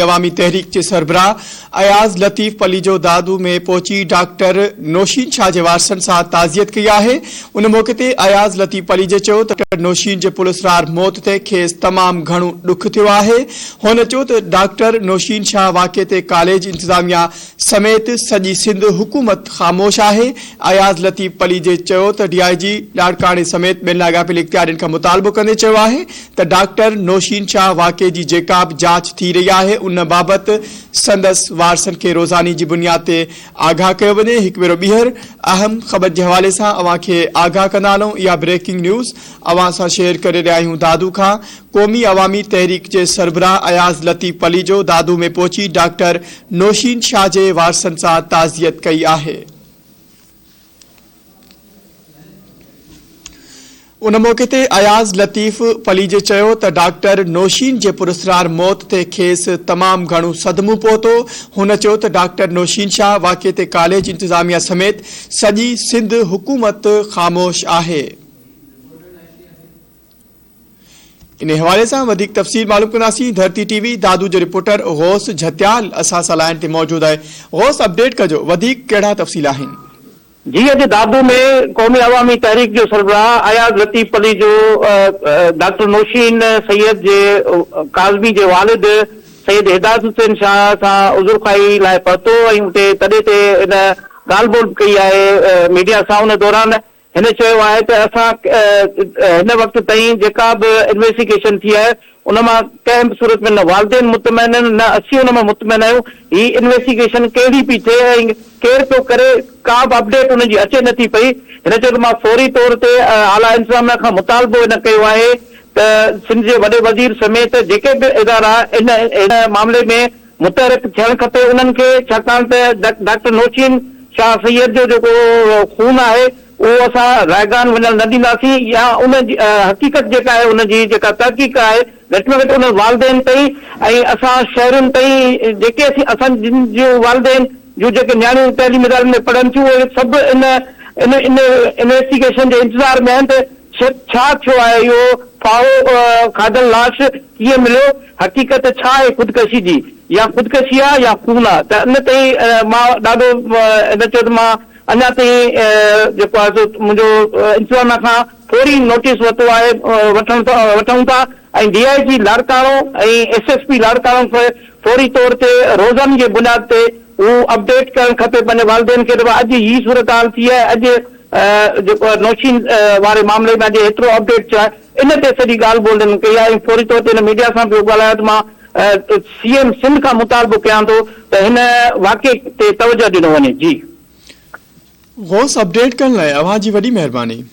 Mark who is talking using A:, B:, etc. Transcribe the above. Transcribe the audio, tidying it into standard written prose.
A: عوامي تحريڪ جي سربراهه اياز لطيف پليجو دادو ۾ پهچي ڊاڪٽر نوشين شاهه جي وارثن سان تعزيت ڪئي آهي. ان موقعي تي اياز لطيف پليجي چيو ته ڊاڪٽر نوشين جي پراسرار موت تي کيس تمام گهڻو ڏک ٿيو آهي. هن چيو ته ڊاڪٽر نوشين شاهه واقعي تي ڪاليج انتظاميا سميت سڄي سنڌ حڪومت خاموش آهي. اياز لطيف پليجي چيو ته ڊي I جي لاڙڪاڻي سميت ٻين لاڳاپيل اختيارين کان مطالبو ڪندي چيو آهي ته ڊاڪٽر نوشين شاهه واقعي جي جيڪا به جاچ ٿي رهي آهي ان بابت سندس وارثن کي روزاني جي بنياد تي آگاهه ڪيو وڃي. هڪ ڀيرو ٻيهر اهم خبر جي حوالي سان اوهان کي آگاهه ڪندا هلون اها بريڪنگ نيوز اوهان سان شيئر ڪري رهيا آهيون دادو کان قومي عوامي تحريڪ جي سربراهه اياز لطيف پليجو دادو ۾ پهچي ڊاڪٽر نوشين شاهه جي وارثن سان تعزيت ڪئي آهي. ان موقعي تي اياز لطيف پليجي چيو ته ڊاڪٽر نوشين جي پراسرار موت تي کيس تمام گهڻو صدمو پهتو. هن چيو ته ڊاڪٽر نوشين شاهه واقعي تي ڪاليج انتظاميا سميت سڄي سنڌ حڪومت خاموش آهي. انهي حوالي سان وڌيڪ تفصيل معلوم ڪنداسين ڌرتي ٽي وي دادو جو رپورٽر غوث جهتيال اسان سان لائين تي موجود آهي غوث اپڊيٽ ڪجو وڌيڪ ڪهڙا تفصيل آهن.
B: جي اڄ دادو ۾ قومي عوامي تحريڪ جو سربراهه اياز لطيف پليجو ڊاڪٽر نوشين سيد جي ڪاظمي جي والد سيد هدايت حسين شاهه سان عذرخواهي لاء پهتو ۽ اتي تڏي تي هن ڳالهه ٻولهه به ڪئي آهي ميڊيا سان ان دوران هن چيو آهي ته اسان هن وقت تائين جيڪا به انويسٽيگيشن ٿي آهي ان مان ڪنهن به صورت ۾ نه والدين مطمئن آهن نه اسين ان مان مطمئن آهيون، هي انويسٽيگيشن ڪهڙي پئي ٿئي ۽ ڪير پيو ڪري ڪا به اپڊيٽ ان جي اچي نٿي پئي. هن چيو ته مان فوري طور تي اعليٰ انتظاميا کان مطالبو هن ڪيو آهي ته سنڌ جي وڏي وزير سميت جيڪي به ادارا ان معاملي ۾ متحرڪ ٿيڻ کپي انهن کي ڇاڪاڻ ته ڊاڪٽر نوشين شاهه سيد جو جيڪو خون آهي اهو اسان رائگان وڃڻ نه ڏينداسين يا ان جي حقيقت جيڪا آهي ان جي جيڪا تحقيق آهي گهٽ ۾ گهٽ انهن والدين تائين ۽ اسان شهرين تائين جيڪي اسين اسان جن جون والدين جون جيڪي نياڻيون تعليمي ادارن ۾ پڙهن ٿيون اهي سڀ ان ان ان انويسٽيگيشن جي انتظار ۾ آهن ته ڇا ٿيو آهي اهو ڦاهو کاڌل لاش ڪيئن مليو حقيقت ڇا آهي خودڪشي جي يا خودڪشي آ يا خون آ ته ان تائين مان ڏاڍو هن چيو ته مان اڃا تائين جيڪو آهي سو منهنجو انتظاميا کان فوري نوٽيس ورتو آهي وٺڻ وٺون ٿا ۽ D I G Larkana ۽ S S P Larkana کي فوري طور تي روزاني جي بنياد تي هو اپڊيٽ ڪرڻ کپي پنهنجي والدين کي ته اڄ هي صورتحال ٿي آهي اڄ جيڪو نوشين واري معاملي ۾ اڄ هيترو اپڊيٽ ٿيو آهي ان تي سڄي ڳالهه ٻولهه هنن ڪئي آهي ۽ فوري طور تي هن ميڊيا سان به اهو ڳالهايو ته مان سي ايم سنڌ کان مطالبو ڪيان ٿو ته هن واقعي تي توجهه ڏنو وڃي جي.
A: غوث اپڊيٽ ڪرڻ لاء اوهان جي وڏي مهرباني.